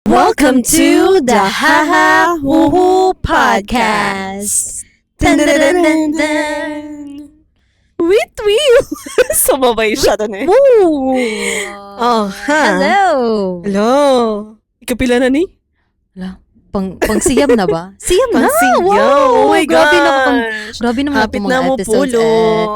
Welcome to the Haha Woohoo Podcast. Dun, dun, dun, dun, dun. Wait, wait. Sumabay siya doon eh. Woo! Oh, ha. Hello! Hello. Ikapila na ni? Pang siyam na ba? Siyam na! Pangsiyam. Wow! Oh my Grabe na gosh. Grabe naman Hapit itong mga na mo episodes. pulo.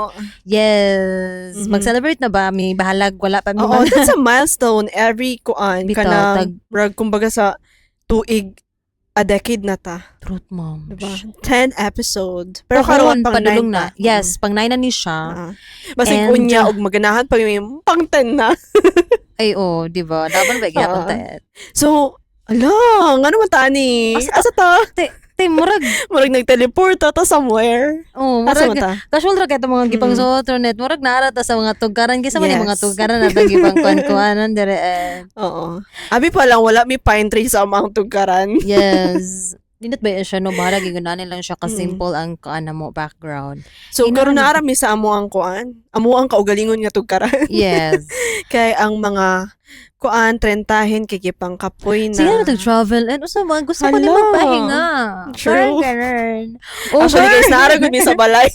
Eh. Yes. Mag-celebrate na ba? May bahalag. Wala pa. May Oo, that's a milestone every kuan Bitaw, kanang rag kumbaga sa tuig, a decade na ta, Truth, mom. diba? 10 episode. Pero Pero karon pang padulong 9 na. pa. Yes, pang 9 na ni siya. Ah. Basig And, unya og maganahan pa yung pang 10 na. Ay, oh, di ba? Dapat ba gihapon Oo. ta? So, ala, ngano man ta ni? Asa Asa ta? Te, murag, Murag nag-teleport ta ta somewhere. oh, Asa murag, man ta? casual ra kay mga gipang suot net. Murag naara ta sa mga tugkaran. Kaysa man yung mga tugkaran natong gipang kuan-kuanan dire eh. Oo. Abi pa lang wala mi pine tree sa amang tugkaran. Yes. Nindot ba yun siya no? Bahala gigunani lang siya ka-simple ang kuan na mo background. So Ina- karon naara mi sa amo ang kuan. Amo ang kaugalingon nga tugkaran. Yes. Kay ang mga kuan trentahin kay gipang kapoy na. Sige na travel and usa man gusto ko ni Hala. magpahinga. True. Parang ganun. Actually guys, naara gud mi sa balay.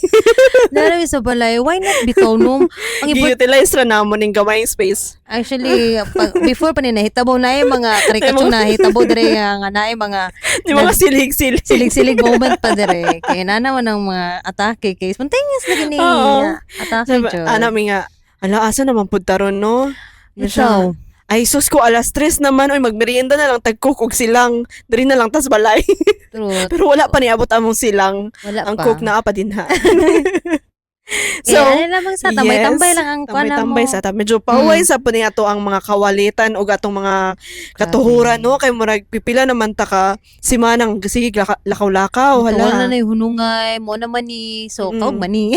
Naara mi sa balay. Why not bitaw no? Ang iba Gi-utilize ra namo ning gamayng space. Actually, before pa ni nahitabo na yung mga karikatsong nahitabo dire nga na yung mga Ni mga silig-silig. silig-silig moment pa dire. Kaya na naman ang mga atake kay spontaneous na gini. Oo. Atake Sabi, jud. ana mi nga, ala asa naman pud taron no? Ano siya? Ikaw. Ay sus ko, alas 3 naman oy, magmerienda na lang tag cook og silang. Diri na lang tas balay. Truth. Pero wala pa niabot among silang. Wala Ang pa. cook naa pa din ha. So, So, eh, ano lamang sa tambay-tambay lang ang kuan na mo. Tambay-tambay sa ta. Medyo paway sa po niya ato ang mga kawalitan o atong mga katuhuran no kay murag pipila naman ta ka simanang sige lakaw-lakaw Wala hala. na yung hunungay, mo naman ni. So, kaog man ni.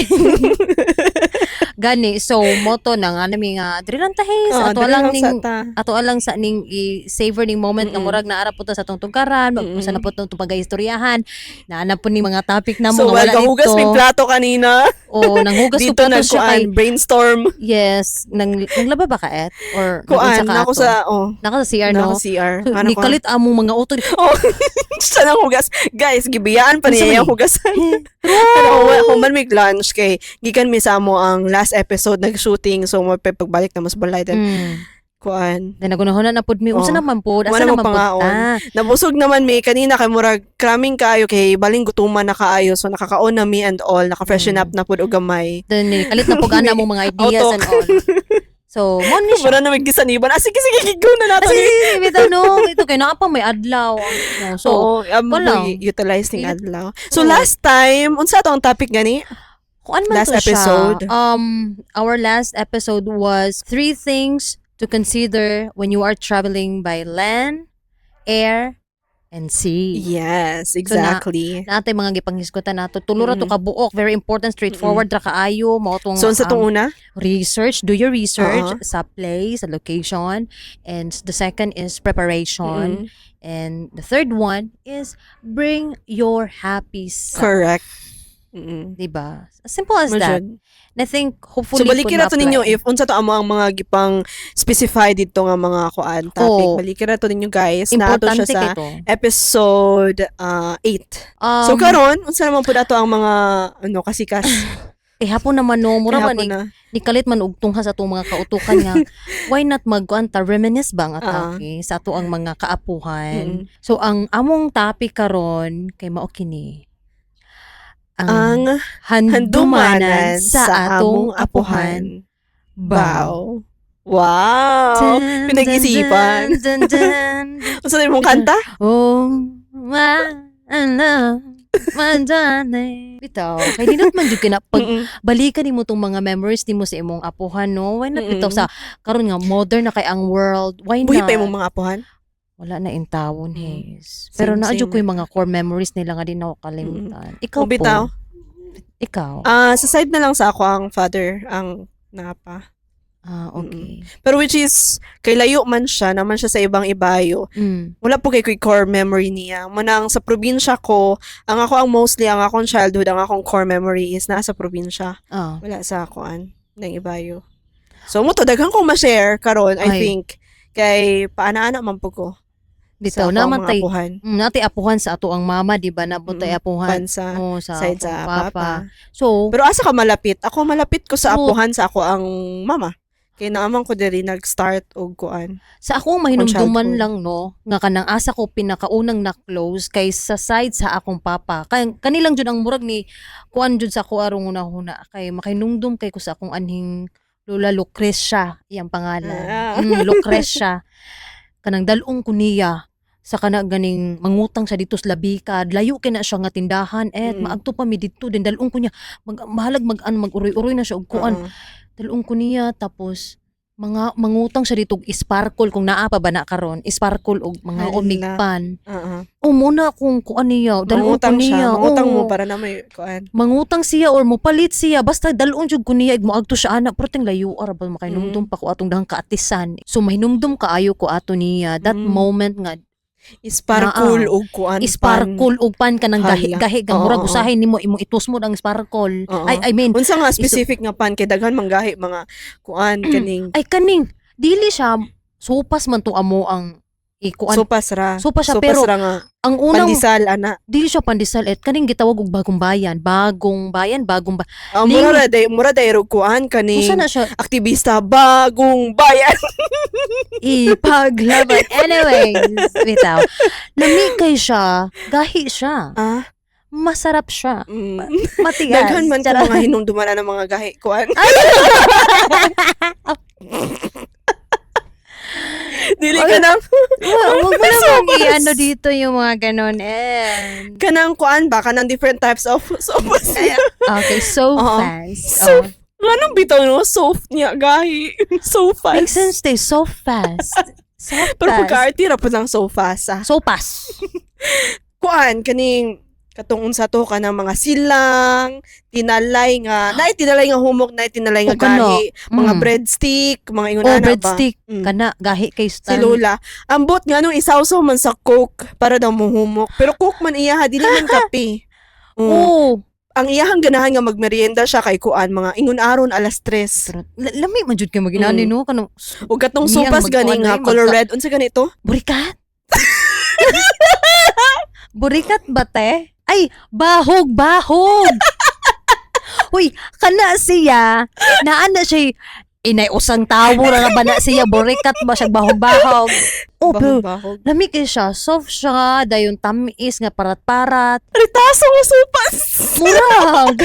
Gani, so, moto na nga nami nga, diri lang tahi, sa Oo, ato diri lang lang sa ning ta. ato lang sa ning i-savor ning moment nga murag naara po ta sa atong tungkaran, mm sa na po tong pagaistoryahan, naana po ni mga topic na mo So, nga well, wala gahugas dito. may plato kanina. O, nanghugas ko Dito plato siya kay nagkuan, brainstorm. Yes, nanglaba ba ka et? Or Kuan, nagunsa ka nako ato? sa, oh, Nako sa CR nako no. CR. So, Ano ni ko? kalit among mga utol. Oh, siya nang hugas. Guys, gibiyaan pa Unsa niya man yung ni? hugasan. Pero human may lunch kay gikan mi sa amo ang last episode nag-shooting, so mapagbalik na mas balay then kuan. Then nagunahon na pud mi. Unsa Oo. naman pud? Asa Wala mo naman pud? pangaon. Ta? Nabusog naman mi kanina kay murag cramming kaayo kay baling gutuman na kaayo, so nakakaon na mi and all, naka-freshen up na pud og gamay. Then ni kalit na pud ana mong mga ideas Auto. and all. So, mo ni siya. Mura na may gisaniban. Ah, sige, sige, go na nato. Kasi bitaw no, ito kay naa pa may adlaw. No, so, So, wala. utilize ning adlaw. So, Oo. last time, unsa to ang topic gani? Kuan man Last to siya. episode. Our last episode was three things to consider when you are traveling by land, air, and sea. Yes, exactly. Naatay mga gipanghisgutan nato. Tulo ra to kabuok, very important, straightforward ra kaayo, mao tong So, unsa tong una? research, do your research sa place, sa location, and the second is preparation, and the third one is bring your happy self. Correct. Diba? As simple as that. Majud. And I think hopefully So balikin po na to ninyo na-apply. if unsa to amo ang mga gipang specify dito nga mga kuan topic. Oo. Balikin na to ninyo guys. Naato siya Importante sa kay to. episode 8. So karon unsa naman pud ato ang mga ano kasikas? Eh, hapon naman no, mura man Hapon ni, na. ni kalit man og tungha sa atong mga kautukan nga why not magkuan ta, reminisce ba ang atake sa ato ang mga kaapuhan. So ang among topic karon kay mao kini. Ang Ang handumanan handumanan sa atong apuhan. Bow. Wow. Dun, Pinag-isipan. dun, dun, dun. Unsa na imong kanta? Oh, my love, my darling. Bitaw, kay dinot man jud kina pag balikan nimo tong mga memories nimo sa imong apuhan no. Why not bitaw sa karon nga modern na kay ang world? Why Buhi not? pa imong mga apuhan? Wala na intawon hes. Pero Same, naa jud same. ko yung mga core memories nila nga di na ako kalimutan. Ikaw Kung bitaw? po. Ikaw. Ah, sa side na lang sa ako ang father ang napa. Ah, okay. Pero which is kay layo man siya, naman siya sa ibang ibayo. Wala po kay ko'y core memory niya. Manang sa probinsya ko, ang ako ang mostly ang akong childhood, ang akong core memory is nasa probinsya. Wala sa akuan ng ibayo. So mo to daghan kong ma-share karon, I Ay. think kay paana-ana man po ko. Bitaw sa ako ang naman mga tay apuhan. Natay apuhan sa ato ang mama, di ba? Nabutay apuhan. Pan sa Oh, sa side akong sa papa. papa. So, Pero asa ka malapit? Ako malapit ko sa Oo. apuhan sa ako ang mama. Kay naaman ko diri nag-start og kuan. Sa akong mahinumduman childhood. lang, no, nga kanang asa ko pinakaunang na-close kay sa side sa akong papa. Kay kanilang jud ang murag ni kuan jud sa ako arong una-una kay makahinumdum kay ko sa akong anhing Lola Lucrecia iyang pangalan. Lucrecia. Kanang dalong ko niya sa kana ganing mangutang siya dito sa Labikad. Layo kay na siya nga tindahan et maagto pa mi didto din dalong ko niya. Mag mahalag mag an mag-uroy-uroy na siya og kuan. Dalong ko niya tapos mga mangutang siya dito og sparkle kung naa pa ba na karon, sparkle og mga Hala. omigpan. O muna kung kuan niya, dalong ko Mangutang siya, niya. mangutang Oo. mo para na may kuan. Mangutang siya or mopalit siya basta dalon jud ko niya moagto siya ana pero ting layo ra ba makahinumdum pa ko atong dahang kaatisan. So mahinumdum kaayo ko ato niya that moment nga Sparkle Naa. og kuan pan. Sparkle og pan kanang gahi Hala. gahi kang murag usahay nimo imong itusmod ang sparkle. Ay, I mean Unsa nga specific nga pan kay daghan manggahi mga kuan kaning ay kaning dili siya sopas man to amo ang ikuan. Sopas ra. Sopas siya, Sopas pero ra nga ang unang pandesal ana. Dili siya pandesal et kaning gitawag og bagong bayan, bagong bayan, bagong ba. Ah, mura day rog kuan kaning Usa na siya aktivista bagong bayan. Ipaglaban. Anyways, bitaw. Lami kay siya, gahi siya. Masarap siya. Matigas. Daghan man ko Charot. mga hinumduman na ng mga gahi kuan. Dili ka nang Wag mo namang i-ano dito yung mga ganon. And kanang kuan ba kanang different types of sopas. Okay, so Oo. fast. So Oh. Nganong bitaw no soft niya gahi. So fast. Makes sense they so fast. So Pero fast. pagka-arti ra pud lang so fast ah. So fast. Kuan kaning katong unsa to kanang mga silang, tinalay nga, naay tinalay nga humok, naay tinalay nga O, kana. gahi, mga breadstick, mga ingon Oh, ana ba. breadstick. Kana, gahi kay Si Stan. Lola. Ambot nga nung isawsaw man sa Coke para daw muhumok. Pero Coke man iya ha, dili man kape. Oh. Ang iyahang ganahan nga magmerienda siya kay kuan mga ingon aron alas 3. Pero, lami man jud kay maginani no kanang Ug katong Niyang sopas gani magkuan nga ay, color red unsa ganito? Burikat. Burikat ba te? Ay, bahog, bahog. Uy, kana siya. Naa na siya inay usang tawo ra ba na siya burikat ba siya bahog-bahog. Oh, pero Bahog-bahog. lami kay siya, soft siya, dayon tamis nga parat-parat. Ritaso nga sopas. Murag.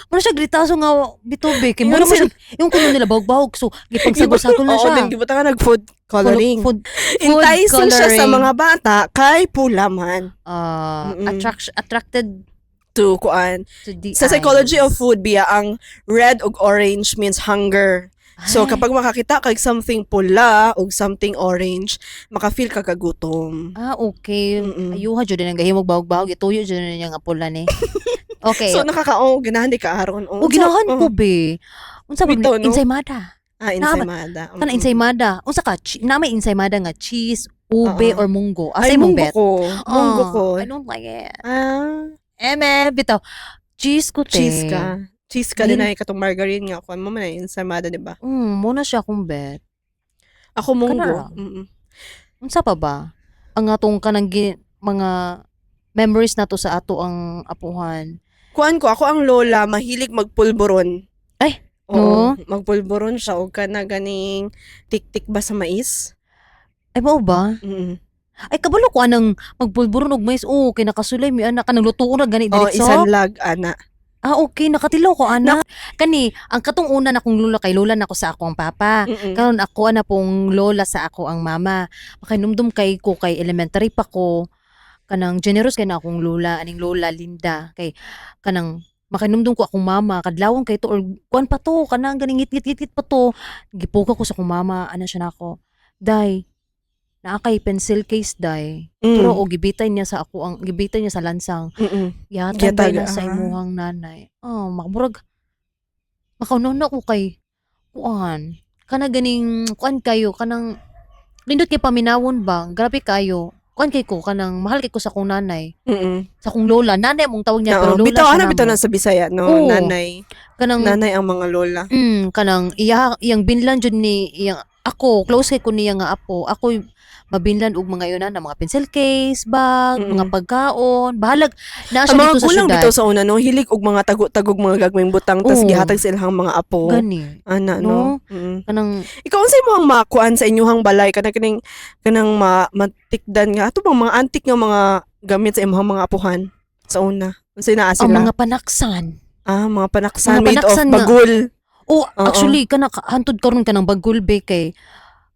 Mura siya gritaso nga bitubi kay mura Ingon mo siya yung kuno nila bahog-bahog so gipagsagol-sagol na Oo, siya. din gibuta nga nag food coloring. Food Enticing siya sa coloring. mga bata kay pula man. Attracted To kuan. to the Sa psychology eyes. of food biya ang red ug orange means hunger. So Ay. kapag makakita kag something pula ug something orange, maka-feel ka kagutom. Ah, okay. Ayuha jud ang gahimog bahog-bahog ituyo jud na niya nga pula ni. Okay. So nakaka-oh, ganahan di ka aron. O ginahan ko be. Unsa ba Bitaw, no? ensaymada? Ah, ensaymada. Kana ensaymada. Unsa ka? Na may ensaymada nga cheese, ube Oo. or munggo. Ay, Asa imong munggo bet? ko. Munggo Ah, ko. I don't like it. Ah, Eme, bitaw. Cheese ko te. Cheese ka. Cheese ka din ay katong margarine nga kuan mo man ay ensaymada, di ba? Muna siya akong bet. Ako munggo. Kana ra. Unsa pa ba? Ang atong kanang mga memories nato sa ato ang apuhan. Kuan ko, ako ang lola, mahilig magpulburon. Ay, Oo, no? Magpulburon siya og kana ganing tik-tik ba sa mais? Ay, mao ba? Ay, kabalo ko anang magpulburon og mais. Oo, kay nakasulay mi anak kanang lutuon ra gani Oh, diretso. isanlag ana. Ah, okay, nakatilaw ko ana. Kani, ang katong una na kong lola kay lola nako sa akong papa. Karon ako ana pong lola sa ako ang mama. Makahinumdum kay ko kay elementary pa ko. Kanang generous kay na akong lola, aning lola Linda kay kanang makahinumdum ko akong mama kadlawon kay to or kuan pa to kanang ganing ngit ngit pa to. Gipuka ko sa akong mama ana siya nako. Day, naa kay pencil case day. Pero o gibitay niya sa ako ang gibitay niya sa lansang. Gihatag Gihatag, day na sa imuhang nanay. Oh, makamurag makauna ko kay kuan. Kana ganing kuan kayo kanang lindot kay paminawon ba? Grabe kayo. Kuan kay ko kanang mahal kay ko sa akong nanay. Sa akong lola, nanay mong tawag niya Oo, pero lola bitaw siya ana bitaw namo. na sa Bisaya no, Oo. nanay. Kanang Nanay ang mga lola. Kanang iya iyang binlan jud ni iyang Ako, close kay ko niya nga apo. Ako mabinlan og mga yun na mga pencil case, bag, mga pagkaon, bahalag naa Ang siya mga dito sa gulang syudad. bitaw sa una, no, hilig og mga tago-tagog mga gagmayng butang tas gihatag sa ilang mga apo. Gani. Ana, no? No? Mm. Kanang Ikaw, unsay mo ang makuan sa inyuhang balay kana kaning kanang matikdan nga ato bang mga antik nga mga gamit sa imong mga apuhan sa una? Unsay naa ang sila? mga panaksan. Ah, mga panaksan Mga made of panaksan nga. bagul. Oh, actually kana hantod karon kanang bagulbe kay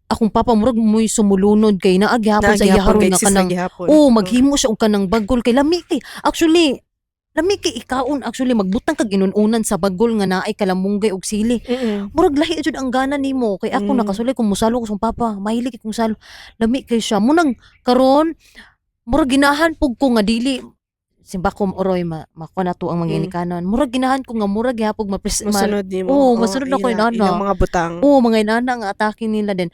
akong papa murag mo'y sumulunod kay naa gihapon sa iya Naghihapon haron kay nga exist kanang naghihapon. oh, maghimo siya og kanang bagol kay lami kay actually lami kay ikaon, actually magbutang kag inununan sa bagol nga naay kalamunggay og sili. Murag lahi jud ang gana nimo kay ako nakasulay kung musalo ko sa papa, mahilig kay kung salo, lami kay siya munang karon murag ginahan pug ko nga dili simba ko oroy ma makuha na to ang mga ginikanan, murag ginahan ko nga murag gihapon mapres ma, Masunod nimo. Oo, masunod na ko ila, inana. ilang mga butang. Oo, mga inana nga atake nila din.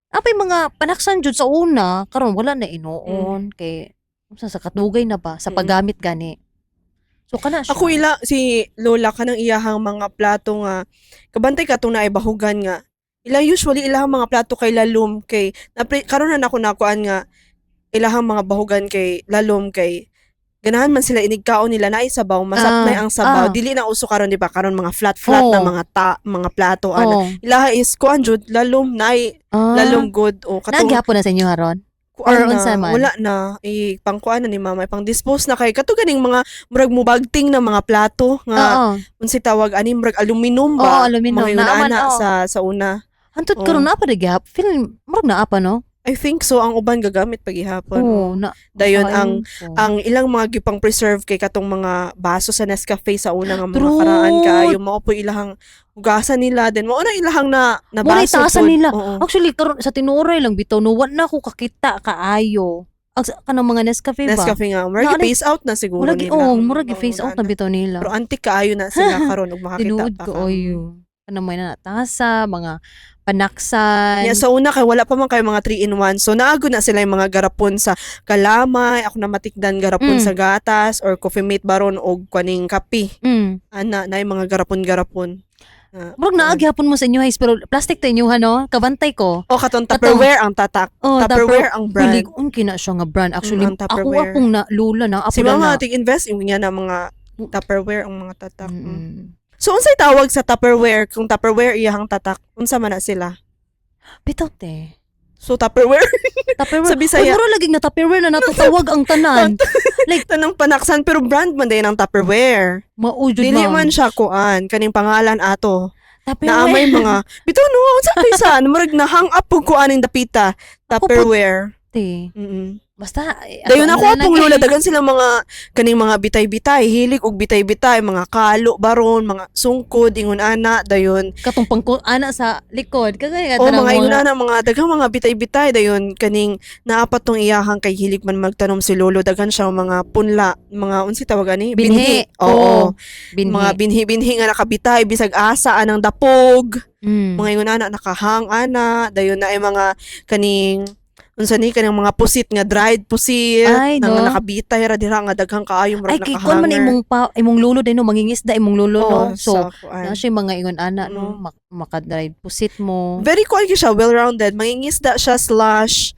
Apay mga panaksan jud sa una, karon wala na inoon kay unsa sa katugay na ba sa paggamit gani. So kana siya. Ako ila si Lola kanang iyahang mga plato nga kabantay ka tong naay bahugan nga ila usually ilahang mga plato kay lalom kay napre, karon na nako nakuan nga ilahang mga bahugan kay lalom kay ganahan man sila inigkaon nila naay sabaw, masapnay ang sabaw, dili na uso karon, di ba, karon mga flat flat na mga ta mga plato ana. Ilaha is kuan jud, lalom naay lalom good o katong Nagyapon na sa inyo haron? Kuan Or na, unsa man? wala na ipangkuan na ni mama, ipang dispose na kay kato ganing mga murag mubagting na mga plato nga unsay tawag ani, murag aluminum ba? Oo, aluminum. Mga yun Naaman, ana oo. sa una. Hantod karon na pa gyap. Feel murag naa pa, no? I think so, ang uban gagamit pagihapon. Oo, na. Dayon ang ko. ang ilang mga gipang preserve kay katong mga baso sa Nescafe sa una nga mga Truth. karaan kaayo, mao po ilahang hugasan nila, then mao na ilahang na Mao na nabaso itaasan pod. nila. Oo. Actually karon sa tinuoray lang bitaw no, wa na ako kakita kaayo. Ang kanang mga Nescafe ba? Nescafe nga murag phase out na siguro Murag nila. oh, murag Oo, phase out na na. bitaw nila. Pero antik kaayo na sila karon ug makakita Tinuod pa ko ka. oy. Kanang may natasa, mga panaksan. Yeah, sa una kay wala pa man kayo mga 3 in 1. So naago na sila yung mga garapon sa kalamay, ako na matikdan garapon sa gatas or coffee mate baron og kaning kape. Ana na yung mga garapon-garapon. Ah, Murag naa gihapon mo sa inyo guys, pero plastic to inyo no? Kabantay ko. O katong Tupperware ang tatak. Oh, Tupperware ang brand. Pili kina siya nga brand actually. Ang Ako Tupperware. akong na lula na apo Si na. mama ting invest yung niya na mga Tupperware ang mga tatak. So unsay tawag sa Tupperware kung Tupperware iyahang tatak? Unsa man na sila? Bitaw te. So Tupperware Tupperware. sa Bisaya. Uy, mura lagi nga Tupperware na natutawag ang tanan. Like tanang panaksan pero brand man din ang Tupperware. Mao jud Dili ma'am. man siya kuan kaning pangalan ato. Tupperware. Na may mga bitaw no, unsa kay sa murag na hang up pug kuan ning dapita Ako po- Tupperware. Te. Basta eh, Dayon ako ako ang apong lola dagan sila mga kaning mga bitay-bitay, hilig og bitay-bitay, mga kalo baron, mga sungkod ingon ana dayon. Katong pangko ana sa likod. Kagaya O mga ingon ana, mga daghang mga bitay-bitay dayon kaning naa pa tong iyahang kay hilig man magtanom si lolo, daghan siya mga punla, mga unsay tawag ani? Binhi. Oo. Binhi. Mga binhi-binhi nga nakabitay bisag asa anang dapog. Mga ingon ana nakahang ana dayon na ay mga kaning unsa ni kaning mga pusit nga dried pusit Ay, na no? nga nakabitay ra dira nga daghang kaayo Ay murag kay kuan man nakahanger. imong pa, imong lolo din no, mangingisda imong lolo no. Oo, So sa kuan. na siya mga ingon ana no, maka-dried pusit mo. Very kuan gyud siya, well-rounded. Mangingisda siya slash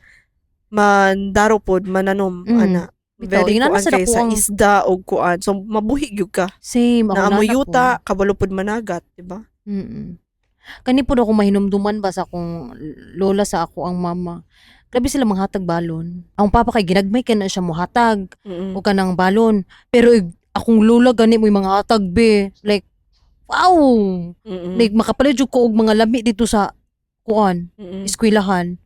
mandaro pod mananom ana. Bitaw, Very ingnan kuan sa kay sa dako ang- isda og kuan. So mabuhi gyud ka. Same ako Naa mo nana ko. yuta, kabalo pod managat, di ba? Kani pud ako mahinumduman ba sa akong lola sa ako ang mama. Grabe sila manghatag balon. Ang papa kay ginagmay kay na siya mohatag o kanang balon. Pero akong lola gani mo mga hatag be. Like wow. Like makapalit jud ko og mga lami dito sa kuan, eskwelahan.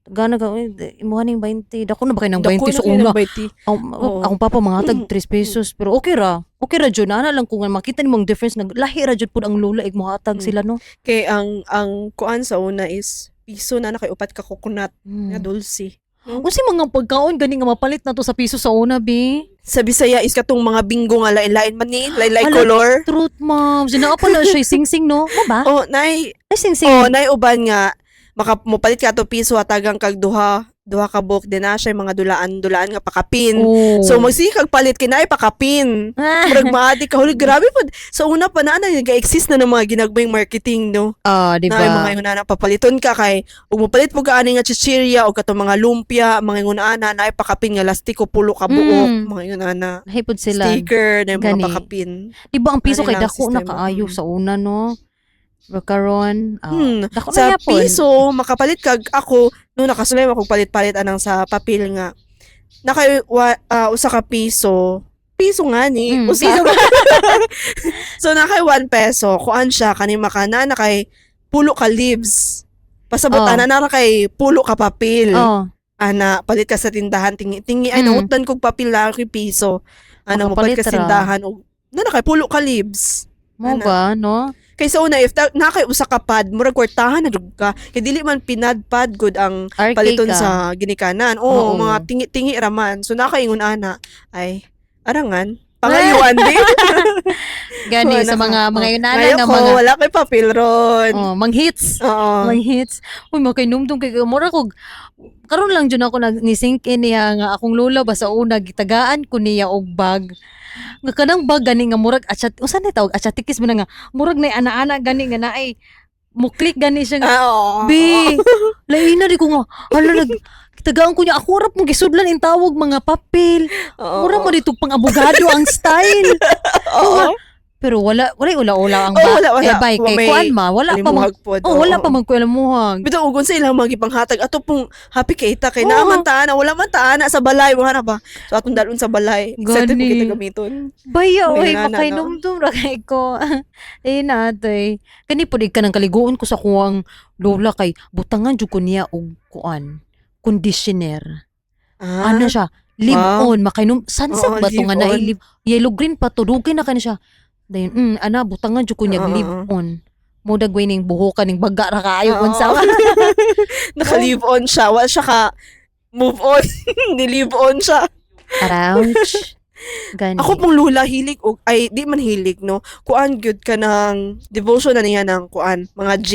Gana ka, uy, imuha ning 20. Dako na ba kayo ng Dako 20 na sa kayo una? ng 20. Ang, Oo. akong papa mga tag 3 pesos. Pero okay ra. Okay ra jud. Ana lang kung nga makita nimong difference. Lahi ra jud pud ang lola ig mohatag sila no. Kay ang kuan sa una is piso na na kay upat ka coconut nga dulce. Unsa mga pagkaon gani nga mapalit na to sa piso sa una bi? Sa Bisaya is katong mga bingo nga lain-lain man ni, lain-lain Hala. color. Truth ma'am. Sinaa pa na siya sing-sing no? Mo ba? Oh, nay Ay sing-sing. oh, nay uban nga maka mopalit ka to piso hatagang kag duha Duha ka buok din na siya mga dulaan-dulaan nga pakapin. Oh. So magsige kag palit kay naay pakapin. Murag maadi ka huli, grabe pod. Sa una pa na nag-exist na ng mga ginagmayng marketing, no. Ah, di Na ba? mga ingon ana papaliton ka kay ug mopalit po ka ani nga chichirya o katong mga lumpia, mga ingon ana naay pakapin nga lastiko pulo ka buok, mga ingon ana. Hipod sila. Sticker na yung mga Gani. pakapin. Di ba ang piso Ano kay lang dako na sistema. kaayo sa una, no? Pero karon, dako na Sa yapon. piso, makapalit kag ako, no nakasulay ako palit-palit anang sa papel nga. Naka usa ka piso. Piso nga ni. Usa. Piso. So nakay 1 peso, kuan siya kani makana na kay pulo ka leaves. Pasabot ana na kay pulo ka papel. Ana palit ka sa tindahan tingi tingi ay nangutdan kog papel na kay piso. Ana mo palit Makapalit ka sa ra. tindahan og na kay pulo ka leaves. Mo Ana. ba, no? Kay sa una if na kay usa ka pad, murag kwartahan na jud ka. Kay dili man pinadpad gud ang RK paliton ka. sa ginikanan. Oo, Oo. mga tingi-tingi raman. So nakaingon ana ay arangan pangayuan di. Gani Wala sa ka. mga yunana Ngayon nga ko, mga wala kay papel ron. oh, mang hits. Oo. Mang hits. Uy, makainumdum kay mura kog karon lang jud ako nag ni-sink in niya nga akong lola ba sa una gitagaan ko niya og bag. Nga kanang bag gani nga murag achat usa ni tawag achatikis mo na nga murag nay ana-ana gani nga naay mo click gani siya nga Ah, oo. Be, lain na di ko nga. Hala, nag, tagaan ko niya. Ako rap mo gisudlan in tawag mga papel. Oo. Mura mo dito pang abogado ang style. Oo. Pero wala, wala ula-ula ang Oo, ba. wala, wala. Eh, bay, kay May kuan ma, wala pa mag, Limuhag pod. oh, wala pa magkuelamuhag. Bitaw ugon sa ilang mga gipanghatag ato pong happy kay ta kay Oo. naa man taana wala man taana sa balay mo na ba. So atong dalon sa balay. Excited mo Gani. kita gamiton. Baya, May oy, nana, no? makainumdum ra kay ko. Eh na, atoy. Kani pud ka nang kaliguon ko sa kuwang lola kay butangan jud ko niya og kuan conditioner. Ah, Ano siya? Live on, makainom. Sunset Oo, ba to nga live on. na live? Yellow green pa to, dugay na kani siya. Dayon, ana butangan jud ko niya Oo, live oo. on. Mo dagway ning buhokan ning baga ra kaayo Oo. kun sa Naka-live on siya. Wala siya ka move on. Ni-live on siya. Ouch. Gani. Ako pong lula hilig og ay di man hilig no. Kuan gyud ka ng devotion na niya ng kuan mga G.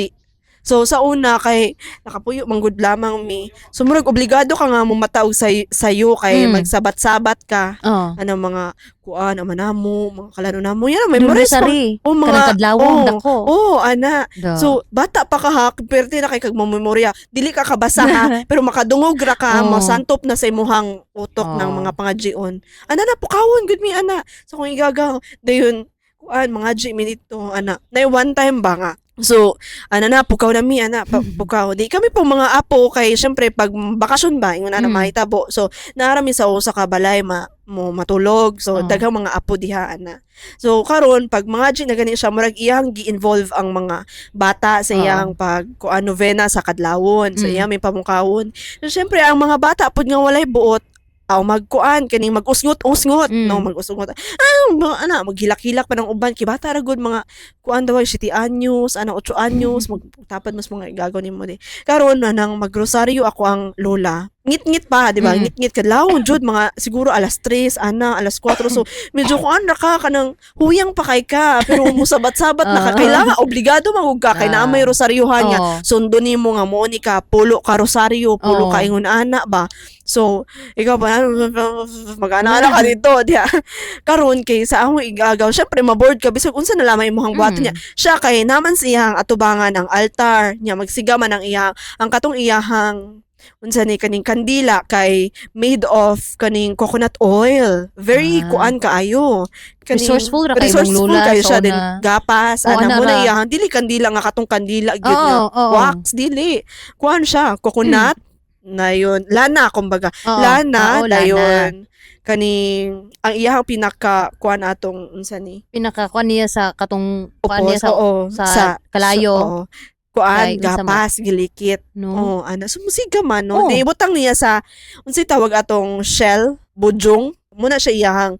So sa una kay nakapuyo man gud lamang mi. So murag obligado ka nga mumataog sa sayo kay magsabat-sabat ka. Oh. Ano mga kuan ama namo, mga kalano namo. Yan ang memorize pa. Rosary. O mga Kanang kadlawong oh, dako. Oh, ana. Da. So, bata pa ka ha, pwerte na kay kag mamemorya. Dili ka kabasa ha, pero makadungog ra ka, Oo. masantop na sa imuhang utok ng Oo. mga pangajion. Ana na, pukawon, good mi, ana. So, kung igagaw, dayon, kuan, mga G, minito, ana. Na one time ba nga? So, ana na, pukaw na mi, ana, pukaw. Di kami po mga apo, kay syempre, pag bakasyon ba, ingon ana, mahitabo. So, naarami sa usa ka balay, ma, mo matulog. So, Oo. daghang mga apo diha, ana. So, karon pag mga G na gani siya, murag iyang gi-involve ang mga bata sa Oo. iyang pag kuan novena sa kadlawon, sa iyang may pamukawon. So, syempre ang mga bata pud nga walay buot aw magkuan kaning mag-usngot-usngot, no, mag-usngot. Ah, mga ana maghilak-hilak pa ng uban kay bata ra gud mga kuan daw 7 anyos, ana 8 anyos, magtapad mas mga igagaw nimo di. Karon na nang magrosaryo ako ang lola. Ngit-ngit pa, di ba? Ngit-ngit kadlawon jud mga siguro alas 3, ana alas 4. So medyo kuan ra ka kanang huyang pa kay ka pero musabat-sabat na ka kailangan obligado magug ka kay naa may rosaryohan nga sundo nimo nga mo ni ka pulo ka rosaryo, pulo ka ingon ana ba. So ikaw pa mag-ana-ana ka dito diha. Karon kay sa among igagaw, syempre maboard ka bisag unsa na lamang imong buhaton niya. Siya kay naman siyang atubangan ang altar niya, magsiga man ang iyang ang katong iyahang unsa ni kaning kandila kay made of kaning coconut oil. Very kuan kaayo. Kaning, Resourceful ra kay imong resourceful lola kayo sa siya din una. gapas Oo, ana ana mo na ra. iyahang dili kandila nga katong kandila gyud nga wax dili. Kuan siya coconut na yun lana kumbaga. Lana Oo, lana. dayon kaning ang iyahang pinaka kuan atong unsa ni Pinaka kuan niya sa katong kuan niya upos sa oo sa kalayo. oo. Kuan Kay unsa man. gapas gilikit. No. Oo, ana sumusiga man no. Oo. Di ibutang niya sa unsay tawag atong shell, bujong. Muna siya iyahang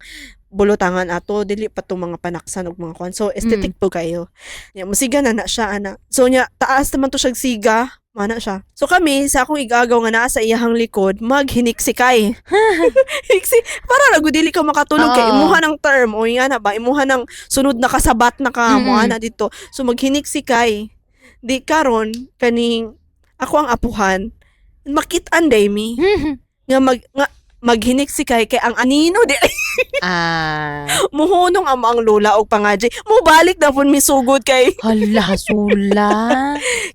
bulutangan ato dili pa tong mga panaksan og mga kuan. So aesthetic po kayo. Nya musiga na na siya ana. So nya taas naman to siyag siga. Mana siya. So kami sa akong igagaw nga naa sa iyahang likod, maghiniksikay. Hiniksi para ra gud dili ka makatulog kay imuha ng term o nga na ba imuha ng sunod na kasabat na ka mo ana dito. So maghiniksikay. Di karon kaning ako ang apuhan. Makit-an day mi nga mag nga maghinik si kay kay ang anino di muhunong ang lola og pangadji. Mubalik na pud mi sugod kay Hala, sula.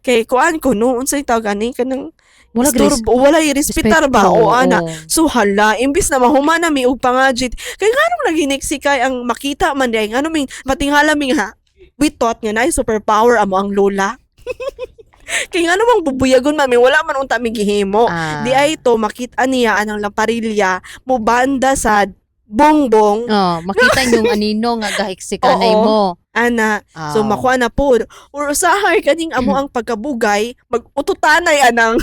Kay kuan ko no, unsay tawag ani, kanang Wala istorbo, wala respetar ba o ana. So hala, imbis na mahuman na mi og pangajit, kay nganong naghinik si kay ang makita man di ngano ming matingala mi nga we thought nga naay superpower amo ang lola. Kay ngano mang bubuyagon mami, wala man unta mi gihimo. Di ay to makita niya anang lamparilya mo banda sa bongbong. Oh, makita yung anino nga gahiksikanay mo. Ana. So makuha na po or usahay kaning amo ang pagkabugay mag-ututanay anang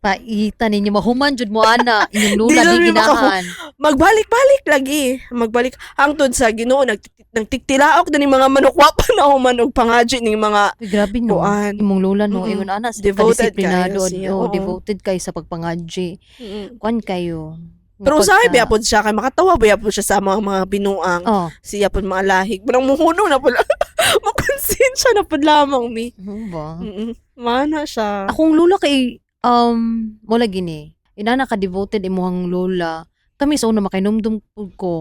Paita ninyo mahuman jud mo ana inyong Di lula lang di mi ginahan. Magbalik-balik lagi. Magbalik hangtod sa Ginoo nagtiktilaok na ning mga manok, wa pa na human og pangadji ning mga Uy, grabe no. kuan. Imong lola no, ingon ana sa Devoted kadisiplinado, kayo siya, oh, oo. Devoted kay sa pagpangadji. Kuan kayo. Nga Pero usahay pagka- biya pod siya kay makatawa biya pod siya sa mga binuang. Siya pod mga lahig. Manang muhunong na pod. Makonsensya na pod lamang mi. Ano ba? Mana siya. Akong lola kay wala gini. Inana ka devoted imuhang lola. Kami sa una makainumdum pud ko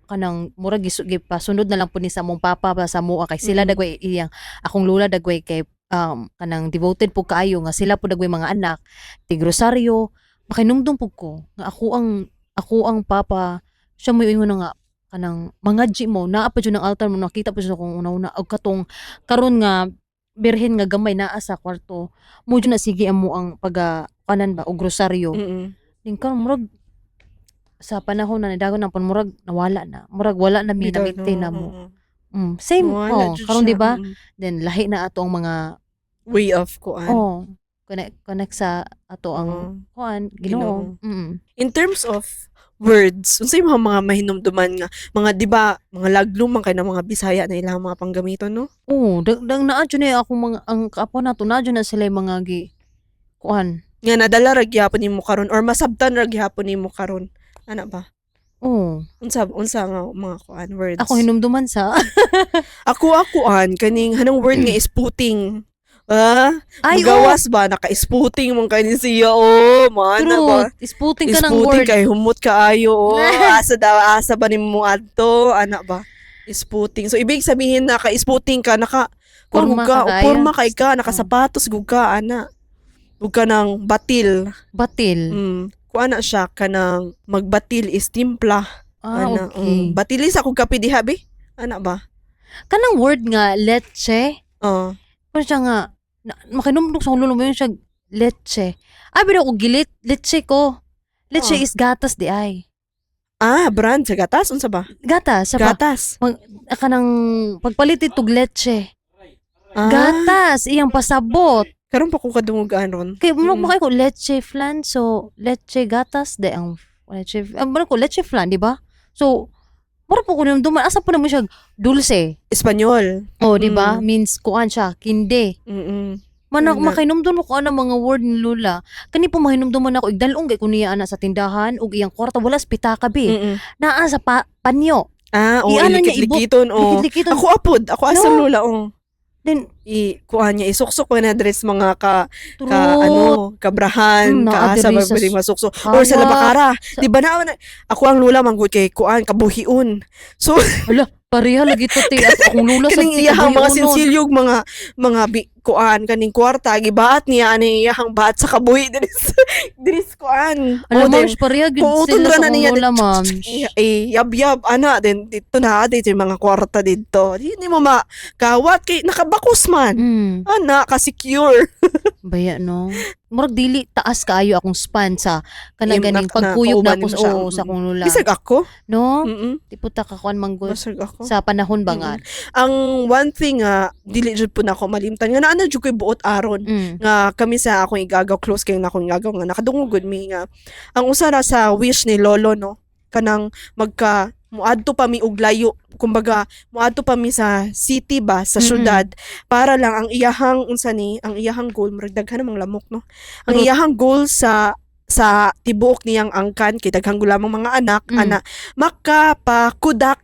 kanang murag gipasunod na lang pud ni sa among papa pa sa mua kay sila dagway iyang akong lola dagway kay kanang devoted po kaayo nga sila po dagway mga anak tig rosaryo. Makainumdum pud ko nga ako ang papa siya mo ingon nga kanang mga mo naa pa jud ang altar mo, nakita pa jud akong una-una og katong karon nga birhen nga gamay naa sa kwarto mo jud na sige amo ang paga kanan ba og rosaryo. Ning karon murag sa panahon na nidagon na pun murag nawala na, murag wala na mi Bitaw, na-maintain no, na mo. Oo. Same. Wala Oh, jud karon siya, di ba? Then lahi na ato ang mga way of kuan. Oh, connect connect sa ato ang kuan Ginoo. Ginoo. In terms of words, unsay mga mahinumduman nga mga, di ba, mga laglum man kay ng mga Bisaya na ilang mga panggamiton, no? Oo, dag naa jud na akong mga ang kaapo nato naa jud na sila yung mga gi kuan. Nga nadala ra gyapon nimo karon or masabtan ra gyapon nimo karon. Ana ba? Oo. Unsa unsa nga mga kuan words? Ako hinumduman sa Ako akuan kaning hanong word nga isputing. Ah, Ay, oo. magawas ba naka-isputing man kay ni siya, oh, mana ba? True. Isputing ka ng Isputing word. kay humot kaayo, oh. Asa daw, asa ba nimo adto, ana ba? Isputing. So ibig sabihin naka-isputing ka, naka Porma porma ka, ka kaayo. porma kay ka, nakasapatos gud ka ana. Ug ka ng batil. Batil. Kuan na siya kanang magbatil is timpla. Ah, Ana, okay. Batilis ako kape diha be. Ana ba? Kanang word nga leche. Oh. Kung siya nga na, makinumdum sa ulo mo yun siya leche. Ay, pero ako gilit leche ko. Leche is gatas di ay. Ah, brand sa gatas unsa ba? Gatas sa ba? Gatas. Kanang pagpalit itog leche. Ah, Gatas iyang pasabot. Karon pa ko kadungog aron. Kay murag makay ko leche flan, so leche gatas di ang leche ang ko leche flan, di ba? So mura po ko duman asa po naman siya dulce. Espanyol. Oh, di ba? Means kuan siya, kinde. Manak makahinumdum mo ko ana mga word ni Lola. Kani po mahinumduman ako igdalong kay kuno niya ana sa tindahan ug iyang kwarta wala sa pitaka be. Naa sa panyo. Ah, oh, Iana niya ilikit-likiton, oh. Likit-likiton. Ako apod, ako asa No. lola, oh. Then I kuan niya isuksok ko na dress mga ka, true. ka ano, kabrahan, Naa kaasa diri ba sa pwede masuksok or sa hawak. labakara. Di ba na ako ang lola manggod kay kuan kabuhion. So Hala, pareha lagi to te. At akong lola sa kaning te, iyahang mga kabuhionon. sinsilyog mga kuan kaning kwarta gibaat niya ani iyahang baat sa kabuhi diri sa diri sa kuan. Alam Oh, mo, then, pareha gyud puuton sila ra sa na akong niya lola, ma'am. Eh, yab-yab ana then dito na dito yung mga kwarta dito. Hindi mo makawat kay nakabakos man. Ana ka secure. Baya no. Murag dili taas kaayo akong span sa kanang Im, ganing pagkuyog na kauban ako mo sa siya. oo, sa akong lola. Bisag ako. No? Mm. Di po ta kakuan manggod Bisag ako. sa panahon ba nga? Ang one thing nga dili jud po nako malimtan nga naa na jud koy buot aron nga kami sa akong igagaw, close kay na akong igagaw nga nakadungog gud mi nga ang usa ra sa wish ni lolo no, kanang magka muadto pa mi og layo, kumbaga muadto pa mi sa city ba, sa syudad, para lang ang iyahang unsa ni ang iyahang goal, murag daghan namang lamok no, ang True. iyahang goal sa tibuok niyang angkan kay daghang lamang mga anak, ana makapakudak.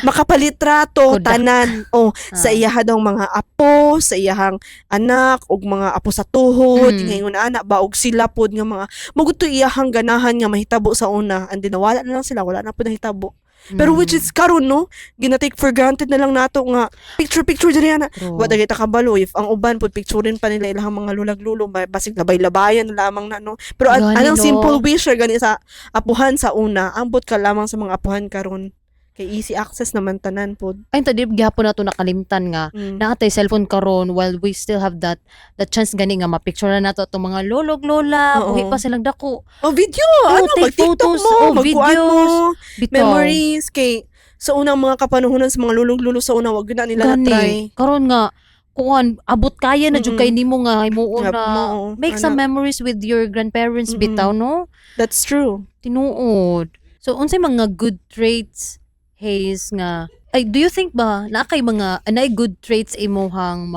Makapalitrato Kodak. Tanan. Oh, sa iyaha daw mga apo, sa iyahang anak ug mga apo sa tuhod, ingon ana ba, og sila pod nga mga mao to iyahang ganahan nga mahitabo sa una, and then nawala na lang sila, wala na pod nahitabo. Pero which is karon, no, gina-take for granted na lang nato nga picture picture diri ana. True. Wa kita kabalo if ang uban pud picturein pa nila ilang mga lulag lulo, basig labay-labayan na lamang na, no. Pero Gani, anang no? simple wish ra gani sa apuhan sa una, ambot ka lamang sa mga apuhan karon. Kay easy access naman tanan pod. Ay, ta di gihapon nato nakalimtan nga naa tay cellphone karon while we still have that chance gani nga ma-picture na nato atong mga lolog lola, buhi pa silang dako. Oh, video, Oh, ano, take mag-TikTok photos, mo, oh, magkuan videos. mo, Bitaw. Memories kay sa unang mga kapanahonan sa mga lulong-lulo sa una, wag na nila Gani. Na-try. Karon nga kuan, abot kaya na jud kay nimo nga himuon Nga, na mo, make some ana. memories with your grandparents bitaw, no? That's true. Tinuod. So unsay mga good traits, Haze, nga ay, do you think ba naa kay mga naay good traits imuhang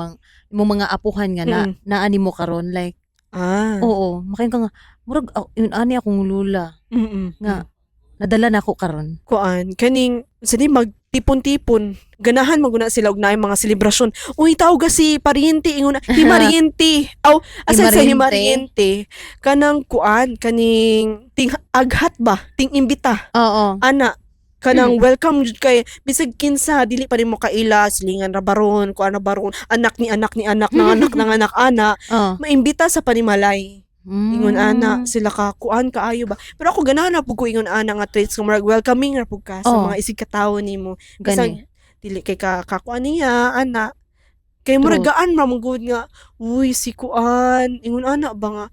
imong mga apuhan nga na naa nimo karon, like oo, makaingon ka nga murag, oh, yun ani akong lula nga nadala na ako karon? Kuan, kaning sa di magtipon-tipon, ganahan maguna sila og naay mga selebrasyon. Uy, tawag si pariente, ingon na, himariente. Aw, asa sa Himariente? Himariente? Kanang kuan, kaning ting aghat ba, ting imbita. Ana, kanang welcome jud kay bisag kinsa dili pa nimo kaila, silingan ra baron, kuan na baron, anak ni anak ni anak ng anak ng anak ana, maimbita sa panimalay. Ingon ana sila ka kuan kaayo ba. Pero ako ganahan na pud ko ingon ana nga traits nga murag welcoming ra pud ka sa mga isig katawo nimo. Gani. Bisag dili kay ka kakuan niya ana. Kay murag gaan ra man gud nga, uy, si kuan, ingon ana ba nga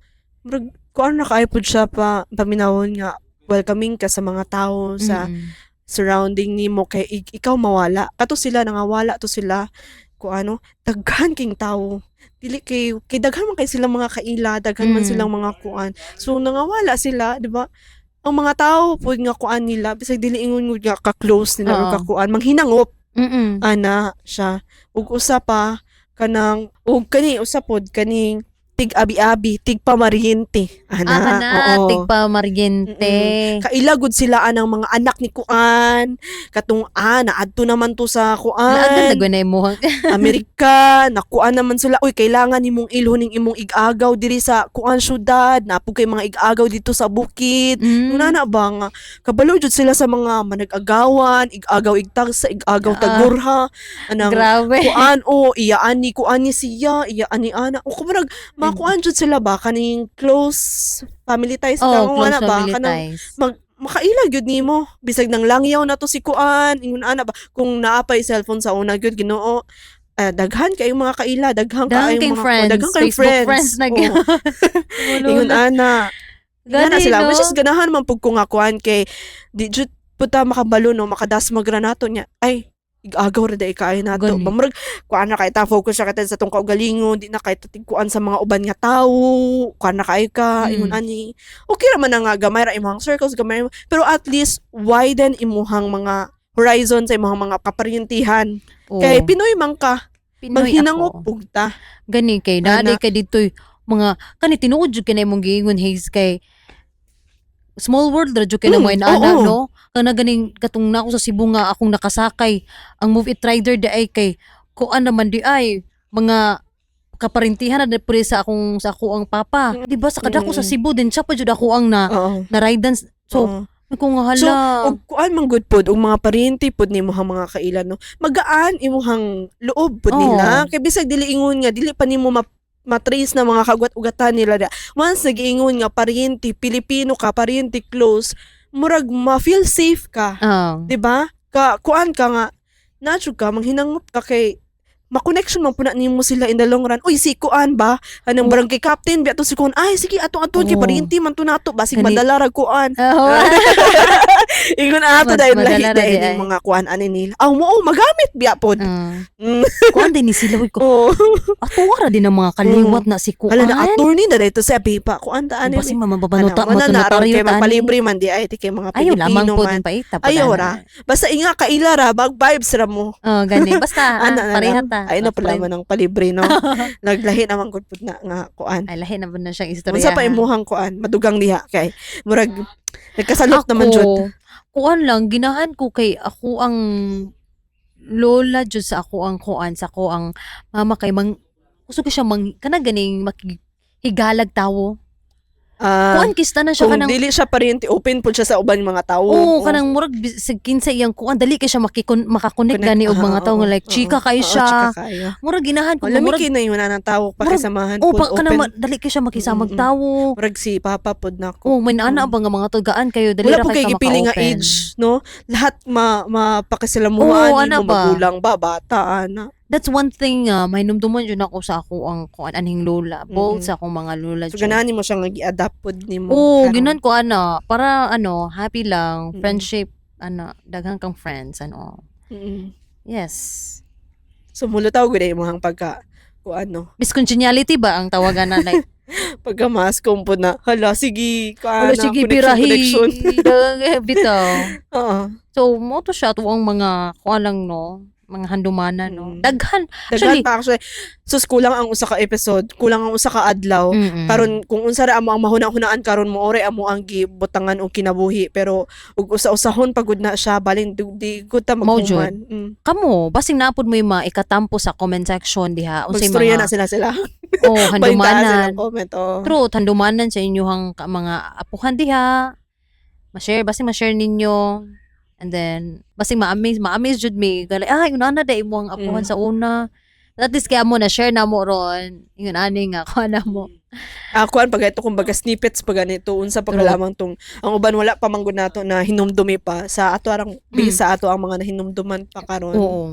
murag kuan na kaayo pud siya pa paminawon nga welcoming ka sa mga tao sa surrounding nimo kay ikaw mawala. Kato sila nangawala to sila ko ano, daghan king tawo. Dili kay kay daghan man kay silang mga kaila, daghan man silang mga kuan. So nangawala sila, di ba? Ang mga tao pud nga kuan nila, bisag dili ingon nga ka-close nila or kakuan, manghinangop ana siya. Ug usa pa kanang ug kani usa pod kaning tig abi-abi, tig pamariente. Ana, Ah, kana, oo. tig pamariente. Kaila gud sila anang mga anak ni kuan, katong naadto naman to sa kuan. Naagan na na mo. Amerika, nakuan naman sila. Uy, kailangan nimong ilhon ning imong igagaw diri sa kuan syudad, napug kay mga igagaw dito sa bukid. Nana ba nga kabalo jud sila sa mga manag-agawan, igagaw igtagsa, igagaw tagurha, anang Grabe. Kuan o iya ani kuan ni siya, iya ani ana. O kumurag makuan jud sila ba kaning close family ties Oh, ka close ana ba family kanang ties. Mag makaila gyud nimo bisag nang langyaw na to si kuan, ingon ana ba, kung naa pay cellphone sa una gyud, Ginoo, daghan kayong mga kaila, daghan Daghan kaayong kayong mga friends, daghan kayong Facebook friends, friends na Oo. Ingon ana. Ingon Gani, sila no? which is ganahan man pud ko nga kuan kay di jud puta makabalo, no, makadasmag ra nato niya, ay, igagaw ra dai kaayo nato Gani. ba, murag kuan na kay ta, focus ra kay ta sa tong kaugalingon, di na kay ta tigkuan sa mga uban nga tawo, kuan na kaayo ka, ingon ani. Okay ra man na nga gamay ra imong circles, gamay ra, pero at least widen imuhang mga horizon sa imong mga kaparyentihan Oo. kay Pinoy man ka. Pinoy Manghinangop ako. pug ta. Gani kay Ana. naa kay dito'y mga kani, tinuod jud kay na imong giingon, Haze, kay small world ra jud kay na mo ana, no, kana ganing katong na ako sa Cebu nga akong nakasakay ang Move It Rider di ay kay kuan naman di ay mga kaparintihan na puri sa ako ang papa, di ba, sa kadako sa Cebu din siya pa jud ako ang na na ridan, so kung nga So, hala. Og kuan man gud pod og mga paryente pod nimo mga kaila, no, magaan imuhang loob pod nila kay bisag dili ingon nga dili pa nimo matrace na mga kaguat-ugatan nila da. Once nagiingon nga paryente, Pilipino ka, paryente close, murag ma-feel safe ka, di ba? Ka kuan ka nga nacho ka manghinangop ka kay ma-connection man pud na nimo sila in the long run. Uy, si kuan ba? Anong barangay captain ba ato si kuan? Ay, sige, atong aton kay paryente man to nato. Basig madala ra kuan. Ingon ato dahil lahi madala ra dahil di ay. yung mga kuan ani nila. Aw mo, oh, magamit biya pod. Kuan din ni sila, uy, ko Oh. ato ra din ang mga kaliwat na si kuan. Hala na attorney na dito sa pipa. Kuan ta ani. Basig mamababanuta Ana, wala na aron notaryo kay ta ani. magpalibre man di ay ti kay mga Ayaw lamang Pilipino po man. din paita po. Ayaw ra. Basta inga kaila ra, bag vibes ra mo. Oh, gani. Basta, Ana na pareha lang. ta. Ay na pala Friend. man ang palibre, no. Naglahi naman gud pud na nga kuan. Ay, lahi na ba na siyang istorya? Unsa pa imuhang kuan? Madugang diha kay murag nagkasalot naman jud. Ako, Kuan lang, ginahan ko kay ako ang lola jud sa ako ang kuan sa ako ang mama kay mang gusto ko siya mang kana ganing makihigalag tawo. Ah, Kuan kista na siya kung kanang dili siya paryente, open po siya sa uban mga tao. Oo, kanang murag sa kinsa iyang kuan dali kay siya makakonect Connect. gani og mga tawo nga like chika kay Oo, siya. chika kayo. Murag ginahan ko Wala murag mi kinay na ng tao pakisamahan oh, pod pa, kanang open. dali kay siya makisamag tawo. Murag si papa pod nako. Oh, may naana ba nga mga tugaan kayo dali Wala ra po kay kay ka gipili nga maka-open. age, no? Lahat ma mapakisalamuhaan Oo, ana mo ba? magulang ba, bata, ana. That's one thing nga may numduman jud ako sa ako ang kuan anhing lola. Both sa akong mga lola So jud. ganahan nimo siya nga gi-adapt pod nimo. Oo, karon. ginan ko ana para ano, happy lang, friendship, ana, daghan kang friends and all. Yes. So mulutaw gud ay imong pagka kuan no. Miss Congeniality ba ang tawagan na like Pagka mass po na, hala sige, kuan wala na, sige connection, birahi. Connection. Bitaw. Oo. So mo to siya tuwang mga kuan lang no, mga handumanan no. Daghan. Daghan Actually, pa actually. Sus, kulang ang usa ka episode, kulang ang usa ka adlaw. Karon kung unsa ra amo ang mahuna-hunaan karon mo ore amo ang gibutangan og kinabuhi pero ug usa-usahon pagud na siya balin di gud ta Mao jud. maghuman. Kamo, basing naapod mo yung mga ikatampo sa comment section diha unsay Magstorya mga na sila sila. oh, Balintaan handumanan. sila comment oh. Truth, handumanan sa inyong mga apuhan diha. Ma-share, basing ma-share ninyo. And then, basing ma-amaze jud mi. Gali, ah, yun ana da imo ang apuhan sa una. At least kaya mo na share na mo ron. Yun ani nga kuha na mo. Ah, kuan pag ito kumbaga snippets pa ganito unsa pa True. lamang tong ang uban wala pa man gud nato na hinumdumi pa sa ato arang base sa ato ang mga nahinumduman pa karon. Oo.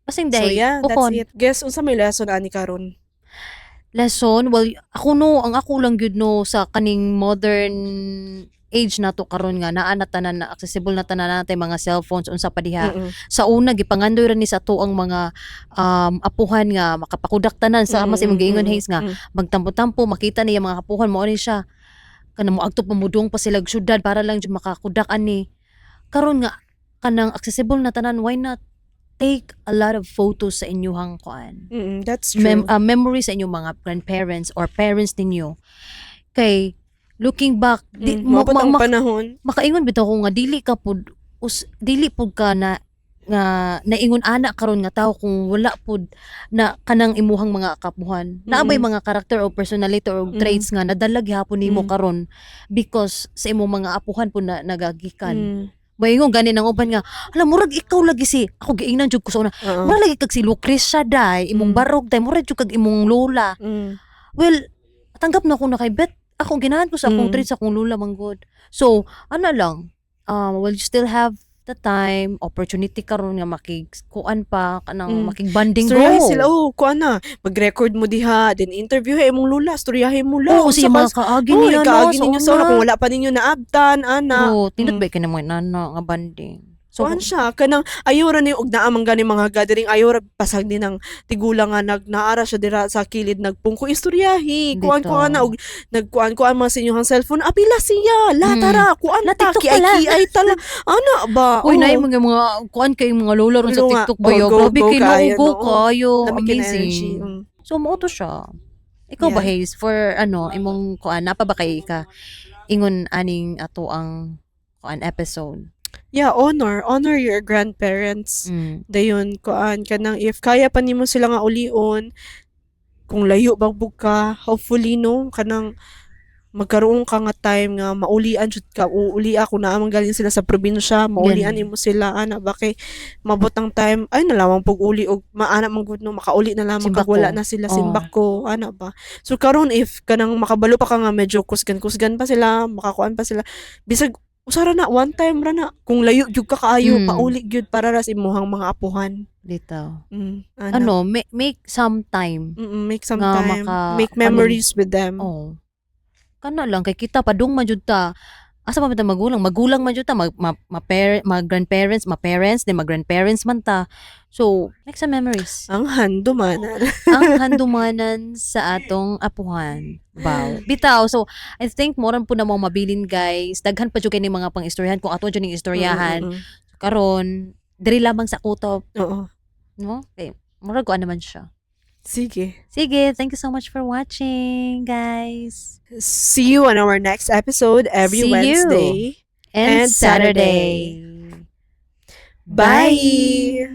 Basing So day, yeah, that's ukon. it. Guess unsa may lesson ani karon? Lesson, well, ako no, ang ako lang gyud no sa kaning modern age nato karon nga naa na tanan na accessible na tanan natin mga cellphones unsa pa diha. Sa una gipangandoy ra ni sa ato ang mga apuhan nga makapakudak tanan sa mas imong giingon Haze nga magtampo-tampo makita niya mga apuhan mao ni siya kanang moadto pa modung pa sila og syudad para lang jud makakudak ani. Karon nga kanang accessible na tanan, why not take a lot of photos sa inyuhang kuan That's true. Memory sa inyong mga grandparents or parents ninyo kay looking back di, Moabot ang panahon. Makaingon bitaw ko nga dili ka pud dili pud ka na nga naingon ana karon nga tao kung wala pud na kanang imuhang mga kapuhan. Naa bay mga karakter o personality or traits nga nadala gihapon nimo karon because sa imong mga apuhan pud na nagagikan. Maingon gani ng uban nga, "Hala, murag ikaw lagi si," ako giingnan jud ko sa una. "Murag lagi kag si Lucrecia day, imong barog day, murag jud kag imong lola." Well, tanggap na ko na kay bet ako ginahan ko sa akong traits sa akong lola man gud. So, ana lang, well, you still have the time, opportunity karon nga makig kuan pa kanang makigbanding Storyahe go. sila, oh, kuan na. Mag-record mo diha, then interview imong lola, storyahe mo la. Oo, Unsa siya ba mga kaagi Oh, niya no, ikaagi sa ninyo sa una una. kung wala pa ninyo naabtan, ana. Oo, tindot ba kay mo nana nga banding. So, Kuan siya, kanang ayaw ra ni og naa man gani mga gathering, ayaw ra pasag ni ng tigulang nga nag naara siya dira sa kilid nagpungko istoryahi. Kuan Bitaw. kuan na og nagkuan kuan mga sa inyong cellphone, apila siya, la tara, kuan La, ta, TikTok kiay pala. kiay tala. Ana ba? Uy, Oh. naay mga kuan kay mga lola ron sa Lo nga. TikTok ba Oh, yo? go, Grabe go kay kaayo, no, go no? kayo. Lami kay na energy. Amazing. So mao to siya. Ikaw ba Haze, for ano imong kuan napa ba kay ka ingon aning ato ang kuan episode? Yeah, honor. Honor your grandparents. Dayon, kuan kanang if kaya pa nimo sila nga ulion, kung layo bagbog ka, hopefully no, kanang magkaroon ka nga time nga maulian jud ka, uuli ako na amang galing sila sa probinsya, maulian Gani. nimo sila ana ba kay mabot ang time ay na lamang pug uli og maana man gud no makauli na lamang kag Simbako. wala na sila Oo. simbako ana ba. So karon if kanang makabalo pa ka nga medyo kusgan-kusgan pa sila, makakuan pa sila, bisag usara na one time ra na kung layo gyud ka kaayo, pauli gyud para ra sa imuhang mga apuhan. Bitaw. Ana. Ano, make some time. Make some Nga time, make memories with them. Oh. Kana lang kay kita padung man jud ta. Asa pa man ta magulang? Magulang man jud ta, mag ma, ma, mag grandparents, ma parents, then mag grandparents man ta. So, make some memories. Ang handumanan. Ang handumanan sa atong apuhan. Wow. Bitaw. So, I think moran po na mo mabilin guys. Daghan pa jud kay ni mga pang-istoryahan kung ato jud ning istoryahan. Karon, diri lamang sa kutob, Oo. No? Okay. Murag ko naman siya. Sige. Sige, thank you so much for watching, guys. See you on our next episode every See you. Wednesday. and and Saturday. Saturday. Bye.